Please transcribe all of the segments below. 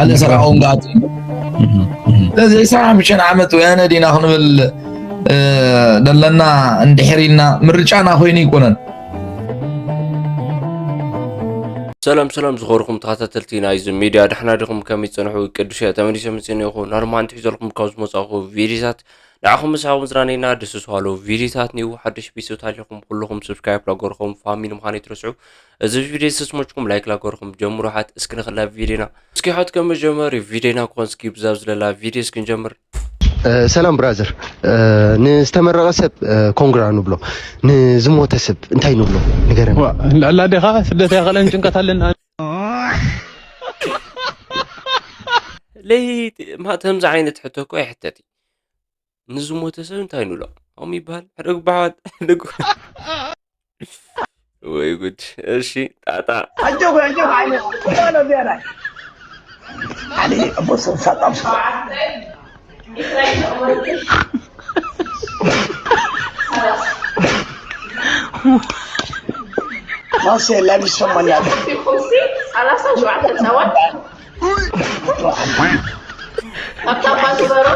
ለሰራኦም ጋት ስለዚ ዕስራን ሓሙሽተን ዓመት ወያነ ዲና ክንብል ደለና እንድሕር ኢልና ምርጫና ኮይኑ ይኮነን። ሰላም ሰላም ዝኸርኹም ተኸታተልቲ ናይዚ ሚድያ፣ ዳሕና ዲኹም? ከመይ ትጸንሑ? ቅዱስ እየ ተመሊሰ መጽእኒ እኹ ናርማ እንት ሒዘልኩም ካብ ዝመጻኹ ቪዲዮታት ንዓኹም ምሳኹም ዝራነይና ደስ ዝሃሉ ቪዲዮታት ኒው ሓድሽ ቢሶት ኣለኹም ኩልኹም ሰብስክራይብ ላገርኹም ፋሚሊ ምዃን ይትረስዑ። እዚ ቪዲዮ ዝስመችኩም ላይክ ላገርኹም ጀምሩ። ሓት እስኪ ንኽላ ቪዲዮና እስኪ ሓት ከመጀመሪ ቪዲዮና ክኾን እስኪ ብዛብ ዝለላ ቪዲዮ እስኪ ንጀምር። ሰላም ብራዘር፣ ንዝተመረቐ ሰብ ኮንግራ ንብሎ፣ ንዝሞተ ሰብ እንታይ ንብሎ ንገረኒ። ልዕላ ዴኻ ስደት ያኸለን ጭንቀት ኣለና። ለይቲ ማት ከምዚ ዓይነት ሕቶ እኮ ኣይሕተት እዩ። ንዝሞተ ሰብ እንታይ ንብሎ? ከም ይበሃል ሕደግ በሓት ሕደግ ወይ ጉድ። እሺ ጣጣ ኣጆኹ ኣጆኹ ዓይነት ቁጣሎ ዚያዳ ዓሊ ኣቦ ሰብ ሳጣም ማሴ ላቢ ሰማና ሰላሳ ሸውዓተ ጸዋት ካብታ ባንክ በሮ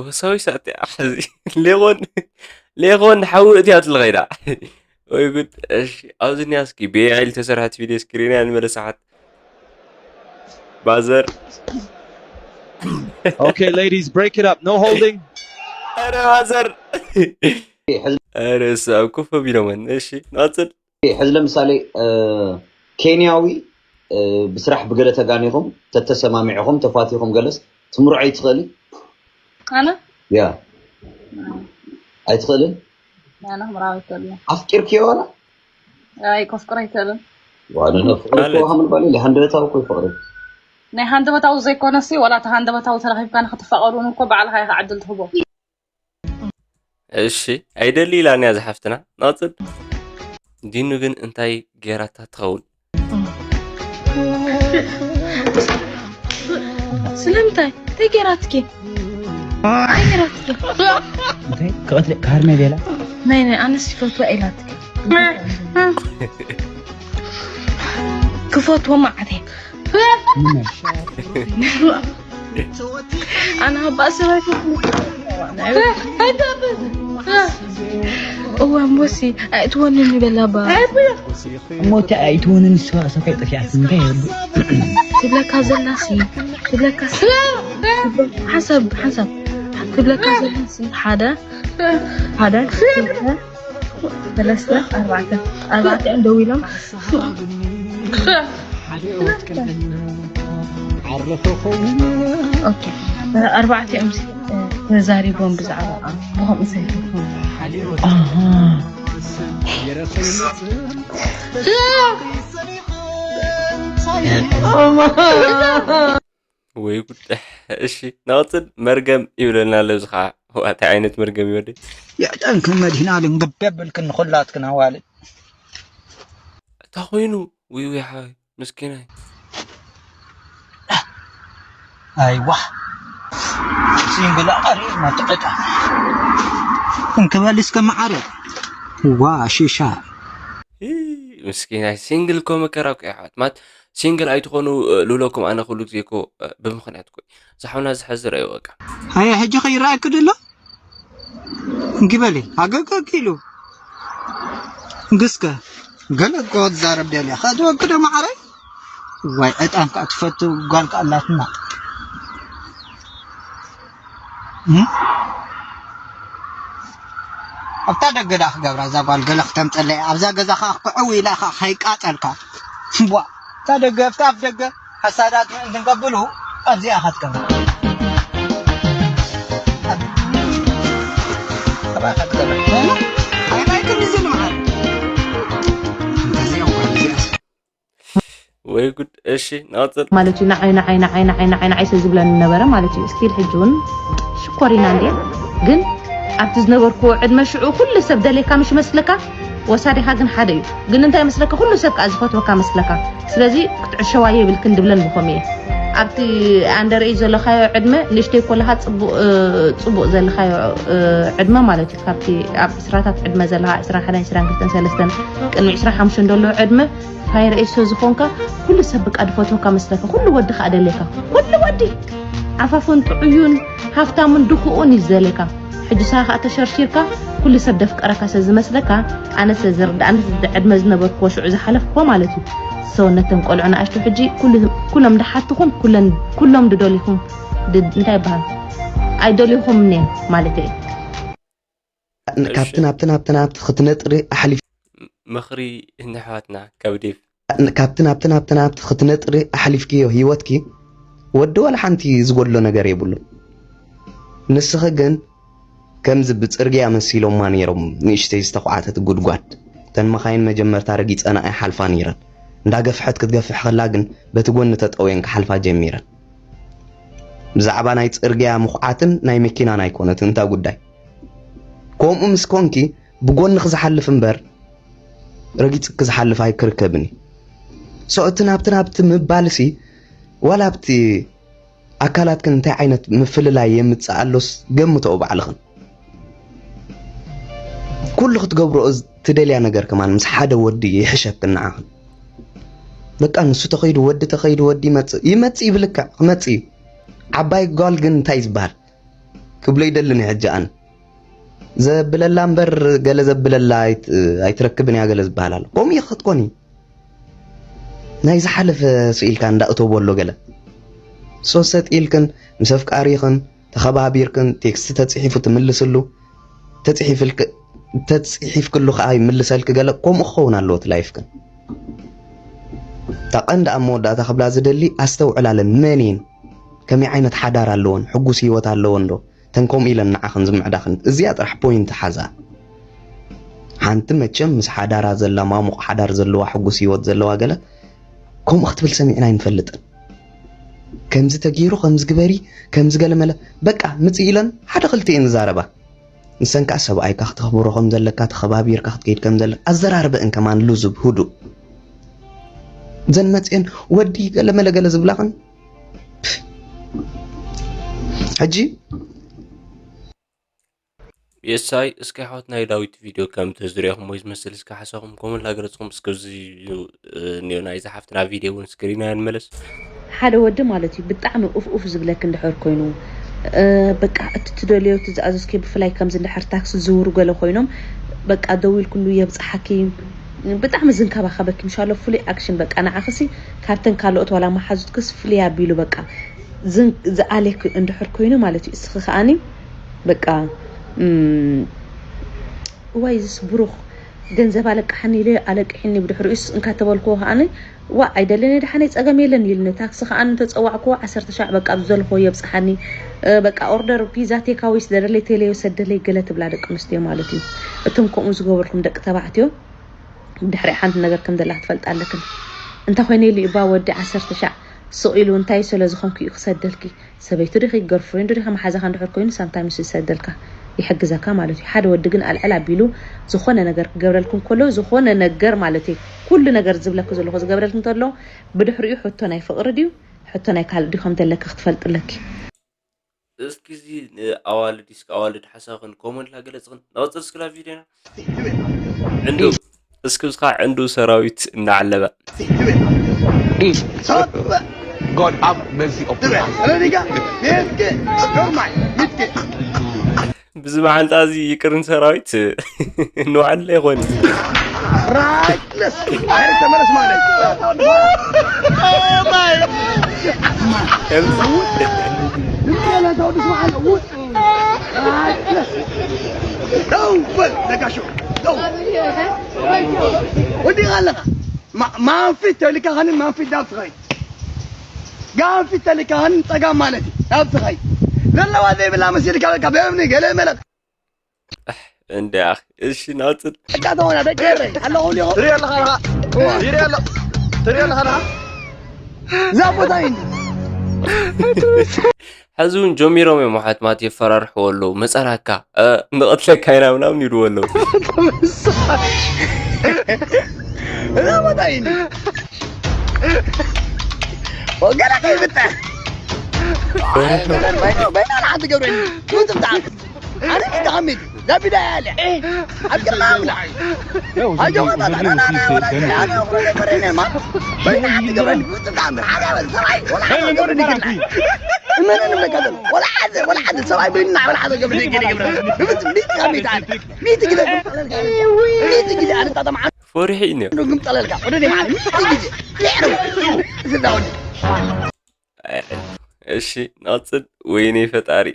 ወሳዊ ሳት እያ። ሕዚ ሌኾን ሌኾን ሓዊ እትያ ትልኸይዳ ወይ ጉድ። እሺ ኣብዚ ኒያ እስኪ ብኤኣይ ዝተሰርሐት ቪድዮ ስክሪን እያ ንመለሳሓት ባዘር Okay, ladies, break it up. No holding. ኧረ ባዘር ኧረ እሱ ኣብ ኮፍ ቢሎመን። እሺ ናፅል ሕዚ ለምሳሌ ኬንያዊ ብስራሕ ብገለ ተጋኒኹም ተተሰማሚዕኹም ተፋቲኹም ገለስ ትምርዖ ይትኽእል ኣነ ያ ኣይትኽእልን ኣነ ምራዊ ይክእል ኣፍቂርክዮ ዋላ ኣይ ከፍቅሮ ይክእልን ዋላ ፍቅሪ እኮ ሃምል ባል ኢለ ሃንደበታዊ እኮ ይፍቅሪ ናይ ሃንደበታዊ ዘይኮነሲ ዋላ እቲ ሃንደበታዊ ተራኺብካ ንክትፋቀሩ እውን እኮ ባዕልካ ኢካ ዕድል ትህቦ እሺ ኣይደሊ ኢላንያ ዝሓፍትና ናፅል ዲኑ ግን እንታይ ገይራታ ትኸውን ስለምንታይ እንታይ ገይራትኪ እንታይ ገይራትኪ ክቐትል ካርመ ቤላ ናይ ናይ ኣነስ ይፈትዋ ኢላትኪ ክፈትዎ ማዓተይ ኣነ ሃባ ሰባይ እዋ እምቦሲ ኣይእትወንን ይበላ ባ እሞ እቲ ኣይእትወንን ንስዋ እሳታይ ጠፊኣት እንታይ የብል ትብለካ ዘላሲ ትብለካ ሓንሳብ ሓንሳብ ትብለካ ዘላሲ ሓደ ሓደ ክልተ ሰለስተ ኣርባዕተ ኣርባዕተ እዮም ደው ኢሎም ኣርባዕተ እዮም ተዛሪቦም ብዛዕባ ብኸምኡ ሰይፉ ወይ ጉድ እሺ ናቕፅል መርገም ይብለና ኣሎ እዚ ከዓ እንታይ ዓይነት መርገም ይወደ የዕጠንክን መድሂናልን ግብ የብልክን ንኹላትክን ኣዋልድ እንታይ ኮይኑ ውይ ውይ ሓወይ ምስኪናይ ኣይዋ ሲንግል ኣቐሪርና ትዕጣ እንክበል እስከ መዓረ ዋ ሺሻ ምስኪናይ ሲንግል እኮ መከራ እኮ ይሓት ማለት ሲንግል ኣይትኾኑ ልብለኩም ኣነ ኩሉ ግዜ እኮ ብምኽንያት እኮ ዛሕውና ዝሐዝር እዩ በቃ ሃየ ሕጂ ከይረኣየኪ ድሎ እንኪ በሊ ሃገገግ ኢሉ እንግስከ ገለ እኮ ትዛረብ ደልያ ከእትወኪ ዶ ማዓረይ ዋይ ዕጣን ከዓ ትፈቱ ጓል ከዓ ኣላትና ኣብታ ደገ ዳ ክገብራ እዛ ጓል ገለ ክተምፀለይ ኣብዛ ገዛ ከዓ ክዕው ኢላ ከዓ ከይቃጠልካ ቧ እታ ደገ ኣብታ ኣፍ ደገ ሓሳዳት ምእንቲ ንቀብሉ ኣብዚኣ ኢኻ ትገብር ኣባኻ ትገብር ኣይባይ ክንዲ ዝልምዓል እንተዚኦም ጓል እዚኣስ ወይ ጉድ እሺ ናፅል ማለት እዩ ንዓይ ንዓይ ንዓይ ንዓይ ንዓይ ንዓይ ስለ ዝብለኒ ነበረ ማለት እዩ ስቲል ሕጂ እውን ሽኮር ኢና እንድየ ግን ኣብቲ ዝነበርኩዎ ዕድመ ሽዑ ኩሉ ሰብ ደልየካ ምሽ መስለካ ወሳዴኻ ግን ሓደ እዩ ግን እንታይ መስለካ ኩሉ ሰብ ከዓ ዝፈትወካ መስለካ ስለዚ ክትዕሸዋ የብልክን ድብለን ብኸም እየ ኣብቲ ኣንደር ኤጅ ዘለኻዮ ዕድመ ንእሽተይ ኮለኻ ጽቡቕ ጽቡቕ ዘለኻዮ ዕድመ ማለት እዩ። ካብቲ ኣብ ዕስራታት ዕድመ ዘለኻ ዕስራን ሓደን ዕስራን ክልተን ሰለስተን ቅድሚ ዕስራን ሓሙሽተን ዘሎ ዕድመ ፋይር ኤጅ ስለ ዝኾንካ ኩሉ ሰብ ብቃ ድፈትወካ መስለካ። ኩሉ ወዲ ከዓ ደልየካ። ኩሉ ወዲ ዓፋፉን ጥዑዩን ሃፍታሙን ድኹኡን እዩ ዝደልየካ። ሕጂ ንስኻ ከዓ ተሸርሺርካ ኩሉ ሰብ ደፍቀረካ ስለ ዝመስለካ ኣነ ስለ ዝርድኣኒ ዕድመ ዝነበርክዎ ሽዑ ዝሓለፍክዎ ማለት እዩ። ሰው ነተን ቆልዑ ንኣሽቱ ሕጂ ኩሎም ድሓትኹም ኩሎም ድደልኹም እንታይ ይበሃል ኣይደልኹም እኔ ማለት እዩ። ካብቲ ናብቲ ናብቲ ናብቲ ክትነጥሪ ኣሕሊፍ ምኽሪ ንኣሕዋትና ካብ ዴቭ ካብቲ ናብቲ ናብቲ ናብቲ ክትነጥሪ ኣሕሊፍክዮ ህይወትኪ ወዲ ዋላ ሓንቲ ዝጎድሎ ነገር የብሉን። ንስኺ ግን ከምዚ ብጽርግያ መሲሎማ ነይሮም ንእሽተይ ዝተዃዕተት ጉድጓድ። እተን መኻይን መጀመርታ ረጊጸን ኣይሓልፋ ነይረን። እንዳገፍሐት ክትገፍሕ ከላ ግን በቲ ጎኒ ተጠውየን ክሓልፋ ጀሚረን። ብዛዕባ ናይ ጽርግያ ምኹዓትን ናይ መኪናን ኣይኮነትን እታ ጉዳይ። ከምኡ ምስ ኮንኪ ብጎንኺ ዝሓልፍ እምበር ረጊጽኪ ዝሓልፍ ኣይክርከብን እዩ። So እቲ ናብቲ ናብቲ ምባልሲ ዋላ ኣብቲ ኣካላትክን እንታይ ዓይነት ምፍልላይ የምጽእ ኣሎስ ገምተኦ ባዕልኽን። ኩሉ ክትገብርኦ ትደልያ ነገር ከማን ምስ ሓደ ወዲ ይሕሸክን ንዓኽን። በቃ ንሱ ተኸይዱ ወዲ ተኸይዱ ወዲ ይመጽእ ይመጽእ ይብልካ ክመጽእ እዩ። ዓባይ ጓል ግን እንታይ ዝበሃል ክብሎ ይደልን ሕጂ ኣነ ዘብለላ እምበር ገለ ዘብለላ ኣይትረክብን እያ ገለ ዝበሃል ኣሎ። ከምኡ እዩ ክትኮኒ ናይ ዝሓለፈ ስኢልካ እንዳእተዎ ኣሎ ገለ ሶሰጥ ኢልክን ምስ ኣፍቃሪኽን ተኸባቢርክን ቴክስት ተፅሒፉ ትምልስሉ ተፅሒፍልክ ተፅሒፍክሉ ከዓ ይምልሰልክ ገለ ከምኡ ክኸውን ኣለዎ እቲ ላይፍክን እታ ቀንዲ ኣብ መወዳእታ ክብላ ዝደሊ ኣስተውዕላለን መን እየን ከመይ ዓይነት ሓዳር ኣለዎን ሕጉስ ህይወት ኣለዎን ዶ ተን ከምኡ ኢለን ንዓኽን ዝምዕዳኽን እዚኣ ጥራሕ ፖይንት ሓዛ ሓንቲ መቸም ምስ ሓዳራ ዘላ ማሙቕ ሓዳር ዘለዋ ሕጉስ ህይወት ዘለዋ ገለ ከምኡ ክትብል ሰሚዕና ኣይንፈልጥን ከምዚ ተገይሩ ከምዚ ግበሪ ከምዚ ገለመለ በቃ ምጽእ ኢለን ሓደ ክልተ እየን ዝዛረባ ንሰን ከዓ ሰብኣይካ ክተኽብሮ ከም ዘለካ ተኸባቢርካ ክትከይድ ከም ዘለካ ኣዘራርበእን ከማን ልዙብ ህዱእ ዘን መፅኤን ወዲ ገለመለ ገለ ዝብላኽን ሕጂ የሳይ እስከ ኣሕዋት ናይ ዳዊት ቪድዮ ከም ተዝሪኦኹም ወይ ዝመስል እስከ ሓሳኹም ኮመንት ላገለጽኹም እስከ እዚ እዩ እኒኦ ናይ ዝሓፍትና ቪድዮ እውን ስክሪን ኣያ ንመለስ ሓደ ወዲ ማለት እዩ ብጣዕሚ ኡፍ ኡፍ ዝብለክ እንድሕር ኮይኑ በቃ እቲ ትደልዮ እቲ ዝኣዘዝክዮ ብፍላይ ከምዚ እንድሕር ታክሲ ዝዝውሩ ገለ ኮይኖም በቃ ደው ኢልክሉ የብፅሓኪ ብጣዕሚ ዝንከባኸበኪ ምሻሎ ፍሉይ ኣክሽን በቃ ንዓኽሲ ካብተን ካልኦት ዋላ መሓዙትክስ ፍልይ ኣቢሉ በቃ ዝኣሌክ እንድሕር ኮይኑ ማለት እዩ እስኺ ከዓኒ በቃ እዋይ ዝስ ብሩኽ ገንዘብ ኣለቅሓኒ ኢለ ኣለቅሒኒ ብድሕሪኡስ እንካ ተበልክዎ ከዓኒ ዋ ኣይደለኒ ደሓነይ ፀገም የለን ኢልኒ ታክሲ ከዓኒ ተፀዋዕክዎ ዓሰርተ ሻዕ በቃ ብዝደልክዎ የብፅሓኒ በቃ ኦርደር ፒዛ ቴካወይ ስደለለይ ቴለዮ ሰደለይ ገለ ትብላ ደቂ ኣንስትዮ ማለት እዩ እቶም ከምኡ ዝገበርኩም ደቂ ተባዕትዮ ብድሕሪኣ ሓንቲ ነገር ከም ዘላ ክትፈልጣ ኣለክን እንተ ኮይነ ኢሉ እባ ወዲ ዓሰርተ ሻዕ ስቕ ኢሉ እንታይ ስለ ዝኾንኩ እዩ ክሰደልኪ ሰበይቱ ዲኺ ገርፍሬንዱ ዲኺ መሓዛኻ እንድሕር ኮይኑ ሳምታይምስ ይሰደልካ ይሕግዘካ ማለት እዩ ሓደ ወዲ ግን ኣልዕል ኣቢሉ ዝኾነ ነገር ክገብረልኩም ከሎ ዝኾነ ነገር ማለት እዩ ኩሉ ነገር ዝብለኪ ዘለኹ ዝገብረልኪ እንተሎ ብድሕሪኡ ሕቶ ናይ ፍቕሪ ድዩ ሕቶ ናይ ካልእ ድዩ ከም ዘለኪ ክትፈልጥለኪ እስኪ እዚ ንኣዋልድ እስኪ ኣዋልድ ሓሳብክን ኮመንት ላገለጽክን ናወፅር እስክላ ቪድዮና ዕንዱ እስኪ ብስኻ ዕንዱ ሰራዊት እናዓለበ God have mercy upon us. ብዚ መዓልታ እዚ ይቅርን ሰራዊት ንባዕሉ ኣይኮን ራይትለስ ተመለስ ማለት ደው በል ነጋሾ ደው ወዲኻ ኣለኻ ማንፊት ተልካ ኸንን ማንፊት ዳብ ትኸይድ ጋንፊት ተልካ ኸንን ፀጋም ማለት እዩ ዳብ ትኸይድ ዘለዋ ዘይብላ መሲልካ በቃ ብእምኒ ገለ መለክ እንዲያ እሺ ናውፅል እቃ ተሆና ደቂ ኤረይ ኣለኹ ሊኹ ትሪኦ ኣለኻ ኢኻ ትሪኦ ኣለኻ ኢኻ እዛ ቦታ እዩ ሕዚ እውን ጀሚሮም እዮም ኣሕዋት ማለት የፈራርሕዎ ኣለዉ መፀናካ ንቐትለካ ኢና ምናምን ይብልዎ ኣለዉ እዛ ቦታ እዩ ወገና ከይብተ በይና ንሓንቲ ገብረኒ ምትብጣዕ ኣነ ተሃሚት ዛቢዳ ያለ ኣብ ቅድሚ ኣምላኽ ኣጆ ወጣጣ እመንን ንብለካ ወላ ሓደ ወላ ሓደ ሰብኣይ በይና ወላ ሓደ ገብረ ገለ ገብረ ብብት ሚት ሚት ሚት ግዜ ሚት ግዜ ኣነ ጣጣ መዓት ፈሪሑ እዩ ነይሩ። ግምጠለልካ ወደ ደይ ማለት ሚት ግዜ ይሕሩ ዝዛወድ እሺ ናጽል ወይኔ ፈጣሪ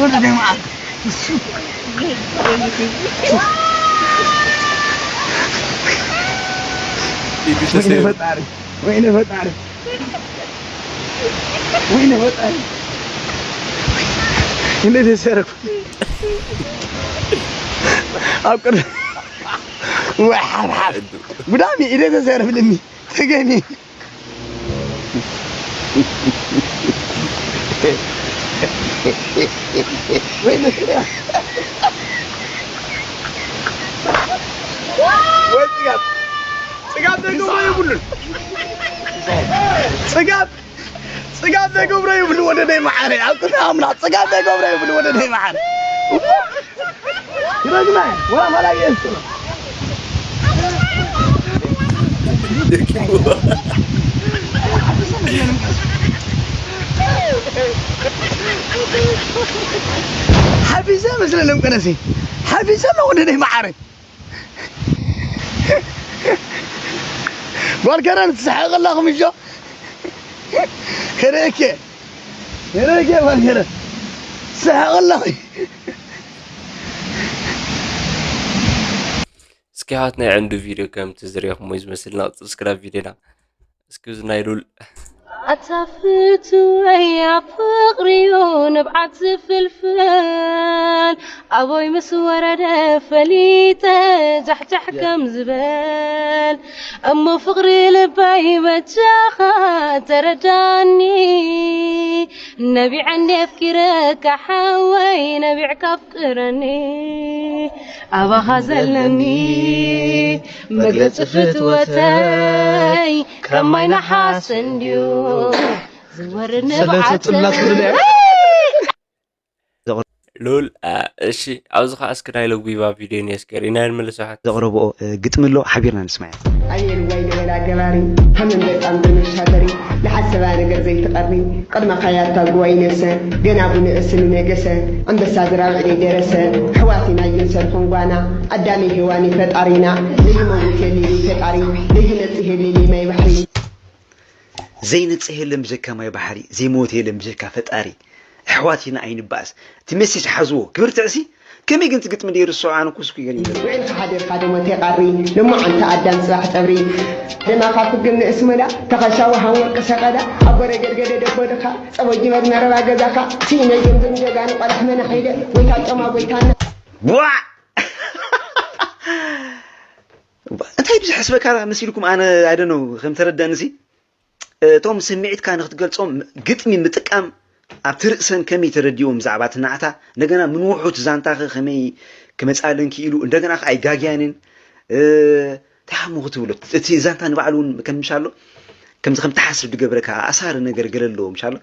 ወደ ደይ ማለት ኢዱ ተሰይሩ ወይኔ ፈጣሪ ወይኔ ፈጣሪ እንዴት ተሰረኩ ኣብ ቅድሚ ወይ ሓብሓብ ጉዳሚ ኢደ ተሰረፍ ልሚ ተገኒ ወይ ጽጋብ ጽጋብ ዘይገብሮ የብሉን ጽጋብ ጽጋብ ዘይገብሮ ይብሉ ወደ ደይ መዓረ ኣብ ቅድሚ ኣምላኽ ጽጋብ ዘይገብሮ ይብሉ ወደ ደይ መዓረ ይረግማ ወላ ፋላ የእሱ ሓፊሰ መስለለም ቀነሲ ሓፊሰ ነው ወደ ደይ መዓረ ጓል ከረን ትስሕቕ ኣለኹም እሾ ክርእኪ ክርእኪ ጓል ከረን ትስሕቕ ኣለኹ እስኪ ሃት ናይ ዕንዱ ቪድዮ ከምቲ ዝሪእኹሞ እዩ ዝመስል ናብ ስክራብ ቪድዮና እስኪ እዚ ናይ ሉል ኣታ ፍትወይ ኣብ ፍቕሪዩ ንብዓት ዝፍልፍል ኣቦይ ምስ ወረደ ፈሊጠ ጃሕጃሕ ከም ዝበል እሞ ፍቕሪ ልበይ በጃኻ ተረዳኒ ነቢዐ እንዲ ኣፍቂረካ ሓወይ ነቢዕካ ኣፍቅረኒ ኣባኻ ዘለኒ መግለፂ ፍትወተይ ከም ማይ ነሓስ እንድዩ ዝወርድ ንብዓት ሉል እሺ ኣብዚ ከዓ እስኪ ናይ ለጉቢባ ቪድዮ ኔስገር ኢና ንመለስ ሓት ዘቕረብኦ ግጥሚ ኣሎ ሓቢርና ንስማያ። ኣየር ዋይ ልበላ ገባሪ ሃመን በጣም ተመሻገሪ ንሓሰባ ነገር ዘይትቐሪ ቅድመ ካያታ ጉዋይ ነብሰ ገና ብንእስ ንነገሰ ኣንበሳ ዝራብዕ ደይደረሰ ኣሕዋት ኢና ይምሰልኩም ጓና ኣዳሚ ሄዋን ፈጣሪና ዘይመውት የሌሊ ፈጣሪ ዘይነጽህ የሌሊ ማይ ባሕሪ ዘይነጽህ የለን ብጀካ ማይ ባሕሪ ዘይመውት የለን ብጀካ ፈጣሪ ኣሕዋት ኢና ኣይንባእስ እቲ ሜሴጅ ሓዝዎ ክብርቲ ዕሲ ከመይ ግን ትግጥሚ ደይ ርስዖ ኣነ ኩስኩ ይገርም ይገርም ውዕልካ ሓዲርካ ደሞ ተይቃሪ ልሙዕ ኣንተ ኣዳም ጽባሕ ጸብሪ ደማኻ ፍግም ንእስ መዳ ተኸሻ ወሃን ወርቂ ሰቐዳ ኣቦ ረገድገደ ደቦ ድኻ ጸቦ ጅበድ መረባ ገዛኻ ስኢነ ዝምዝም ጀጋኑ ቆላሕ መናሒደ ጎይታ ጮማ ጎይታና ዋዕ እንታይ ብዙሕ ሕስበካ መሲልኩም ኣነ ኣይደነው ከም ተረደእንሲ እቶም ስምዒትካ ንክትገልጾም ግጥሚ ምጥቃም ኣብቲ ርእሰን ከመይ ተረዲኦም ብዛዕባ እቲ ናዕታ እንደገና ምንውሑ እቲ ዛንታኸ ከመይ ክመጻለን ክኢሉ እንደገና ከ ኣይጋግያንን እንታይ ሓሙ ክትብሎ እቲ ዛንታ ንባዕሉ እውን ከም ምሻሎ ከምዚ ከም ትሓስብ ዝገብረካ ኣሳሪ ነገር ገለ ኣለዎ ምሻሎ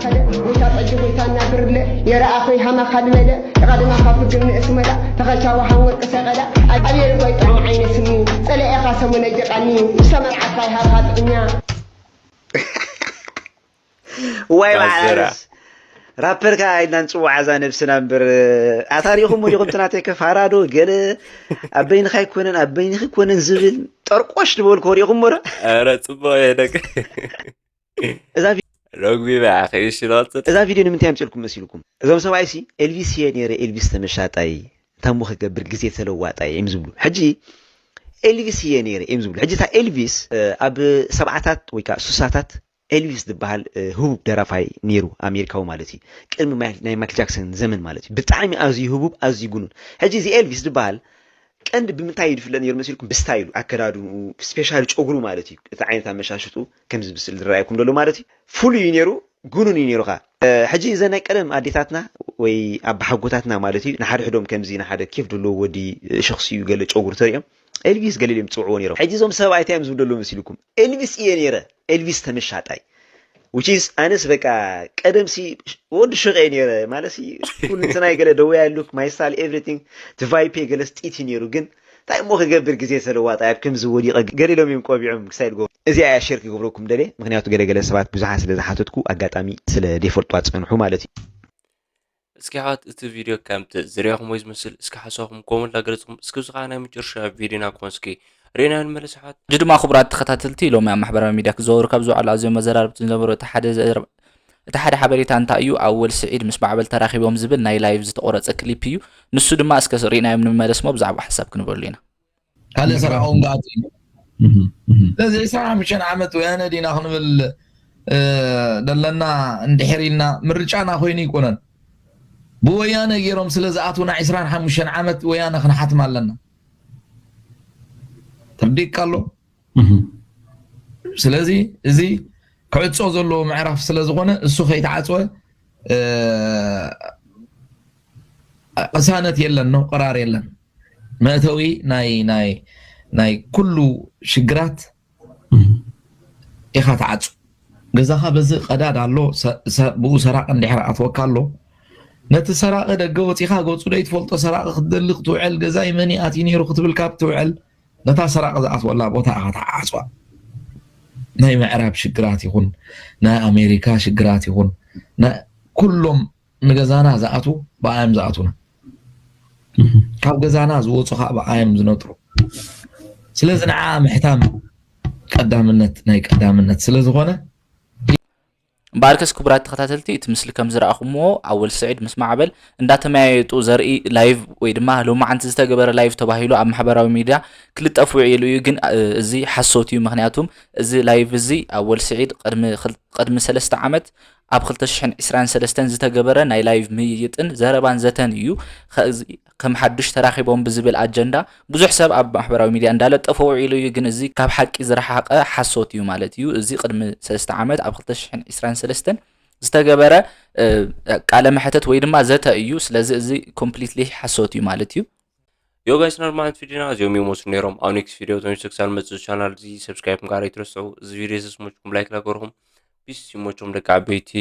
ከደ ጎይታ ጠጅ ጎይታ እናብርለ የረኣኹ ይሃማኻ ልበለ የቐድማኻ ፍግም ንእስ መዳ ተኸሻ ወሃን ወርቂ ሰቐዳ ኣቤል ጓይ ጥዑም ዓይነ ስኒ ጸለኤኻ ሰሙነ ጀቃኒ ዝተመርዓካ ይሃብኻ ጥዕኛ ዋይ ባዕላስ ራፐር ከ ኢልና ንፅዋዓ እዛ ነብስና እምበር ኣታ ሪኢኹሞ ዲኹም እቲ ናተይ ከፋራ ዶ ገለ ኣብ በይንኻ ኣይኮነን ኣብ በይንኺ ኣይኮነን ዝብል ጠርቆሽ ዝበልኩ ሪኢኹሞ ዶ ኧረ ፅቡቕ እየ ደቂ እዛ ቪ- ረግቢ በያ ከይሽሎት እዛ ቪድዮ ንምንታይ ኣምፅልኩም መሲልኩም እዞም ሰብኣይ ሲ ኤልቪስ እየ ነይረ ኤልቪስ ተመሻጣይ እንታይ ሞ ክገብር ግዜ ተለዋጣይ እዮም ዝብሉ ሕጂ ኤልቪስ እየ ነይረ እዮም ዝብሉ ሕጂ እታ ኤልቪስ ኣብ ሰብዓታት ወይ ከዓ ሱሳታት ኤልቪስ ዝበሃል ህቡብ ደራፋይ ነይሩ ኣሜሪካዊ ማለት እዩ ቅድሚ ናይ ማይክል ጃክሰን ዘመን ማለት እዩ ብጣዕሚ ኣዝዩ ህቡብ ኣዝዩ ጉኑን ሕጂ እዚ ኤልቪስ ዝበሃል ቀንዲ ብምንታይ እዩ ዝፍለጥ ነይሩ መሲልኩም ብስታይሉ ኣከዳድንኡ ስፔሻሊ ጨጉሩ ማለት እዩ እቲ ዓይነት ኣመሻሽጡ ከምዚ ብስል ዝረኣየኩም ዘሎ ማለት እዩ ፍሉይ እዩ ነይሩ ጉኑን እዩ ነይሩኻ። ሕጂ እዘን ናይ ቀደም ኣዴታትና ወይ ኣባሓጎታትና ማለት እዩ፣ ንሓድሕዶም ከምዚ ንሓደ ኬፍ ዘለዎ ወዲ ሽኽሲ እዩ ገለ ጨጉሩ ተሪኦም ኤልቪስ ገለ ኢሎም ይፅውዕዎ ነይሮም። ሕጂ እዞም ሰብኣይ እንታይ እዮም ዝብሉ ዘለዉ መሲልኩም? ኤልቪስ እየ ነይረ፣ ኤልቪስ ተመሻጣይ። Which is ኣነስ በቃ ቀደም ሲ ወዲ ሽቕ እየ ነይረ ማለት ሲ ኩሉ እንትና ገለ ደወያ ሉክ my style everything ትቫይፔ ገለ ስጢት እዩ ነይሩ ግን እንታይ እሞ ክገብር ግዜ ተለዋጣ ኣብ ከምዚ ወዲቐ ገለ ኢሎም እዮም ቆቢዖም ክሳይድ ጎ እዚኣ እያ ሼር ክገብረኩም ደልየ ምክንያቱ ገለ ገለ ሰባት ብዙሓት ስለ ዝሓተትኩ ኣጋጣሚ ስለ ደይፈልጡ ኣፀንሑ ማለት እዩ። እስኪ ሓት እቲ ቪድዮ ከምቲ ዝሪኣኹም ወይ ዝመስል እስኪ ሓሳኹም ኮመንት ላገለፅኩም እስኪ እዚ ከዓ ናይ መጨረሻ ቪድዮና ክኾን እስኪ ርኢና ንመለስ ሓት። ሕጂ ድማ ክቡራት ተኸታተልቲ ሎሚ ኣብ ማሕበራዊ ሚድያ ክዘወሩ ካብ ዝውዓሉ ኣዝዮም መዘራርብቲ ዝነበሩ እቲ ሓደ ዘረባ እቲ ሓደ ሓበሬታ እንታይ እዩ ኣወል ስዒድ ምስ ማዕበል ተራኺቦም ዝብል ናይ ላይቭ ዝተቆረፀ ክሊፕ እዩ። ንሱ ድማ እስከ ርኢናዮም ንመለስሞ ብዛዕባ ሓሳብ ክንበሉ ኢና። ካልእ ሰራኦም ጋት እዩ። ስለዚ ዕስራን ሓሙሽተን ዓመት ወያነ ዲና ክንብል ደለና እንድሕር ኢልና ምርጫና ኮይኑ ይኮነን። ብወያነ ገይሮም ስለ ዝኣትውና ዕስራን ሓሙሽተን ዓመት ወያነ ክንሓትም ኣለና። ተርዲእካ ኣሎ። ስለዚ እዚ ክዕጾ ዘለዎ ምዕራፍ ስለ ዝኾነ እሱ ከይተዓጽወ ቅሳነት የለን ነው ቅራር የለን። መእተዊ ናይ ናይ ናይ ኩሉ ሽግራት ኢኻ ትዓጹ። ገዛኻ በዚ ቀዳድ ኣሎ፣ ብኡ ሰራቂ እንድሕር ኣትወካ ኣሎ፣ ነቲ ሰራቂ ደገ ወፂኻ ገፁ ደይትፈልጦ ሰራቂ ክትደሊ ክትውዕል ገዛይ መን ኣትዩ ነይሩ ክትብል ካብ ትውዕል ነታ ሰራቂ ዝኣትወላ ቦታ ኢኻ ትዓፅዋ። ናይ ምዕራብ ሽግራት ይኹን ናይ ኣሜሪካ ሽግራት ይኹን ኩሎም ንገዛና ዝኣትዉ ብኣዮም ዝኣትዉና ካብ ገዛና ዝወፁ ከዓ ብኣዮም ዝነጥሩ። ስለዚ ንዓ ምሕታም ቀዳምነት ናይ ቀዳምነት ስለዝኾነ እምበኣርከስ ክቡራት ተኸታተልቲ እቲ ምስሊ ከም ዝረኣኹምዎ ኣወል ስዒድ ምስ ማዕበል እንዳተመያየጡ ዘርኢ ላይቭ ወይ ድማ ሎማዓንቲ ዝተገበረ ላይቭ ተባሂሉ ኣብ ማሕበራዊ ሚድያ ክልጠፍ ውዒሉ እዩ። ግን እዚ ሓሶት እዩ። ምክንያቱም እዚ ላይቭ እዚ ኣወል ስዒድ ቅድሚ ሰለስተ ዓመት ኣብ ክልተ ሽሕን ዕስራን ሰለስተን ዝተገበረ ናይ ላይቭ ምይይጥን ዘረባን ዘተን እዩ። ከም ሓዱሽ ተራኺቦም ብዝብል ኣጀንዳ ብዙሕ ሰብ ኣብ ማሕበራዊ ሚድያ እንዳለጠፎ ውዒሉ እዩ። ግን እዚ ካብ ሓቂ ዝረሓቐ ሓሶት እዩ ማለት እዩ። እዚ ቅድሚ ሰለስተ ዓመት ኣብ ክልተ ሽሕን ዕስራን ሰለስተን ዝተገበረ ቃለ መሕተት ወይ ድማ ዘተ እዩ። ስለዚ እዚ ኮምፕሊትሊ ሓሶት እዩ ማለት እዩ። ዮ ጋይስ ናይ ሎማዓንቲ ቪድዮና እዚኦም ይመስሉ ነይሮም። ኣብ ኔክስት ቪድዮ ተመልሶ ክሳብ ንመፅእ ቻናል እዚ ሰብስክራይብ ምግባር ኣይትረስዑ። እዚ ቪድዮ ስስሞችኩም ላይክ ላገርኹም ፒስ ይሞችኩም ደቂ ዓበይቲ።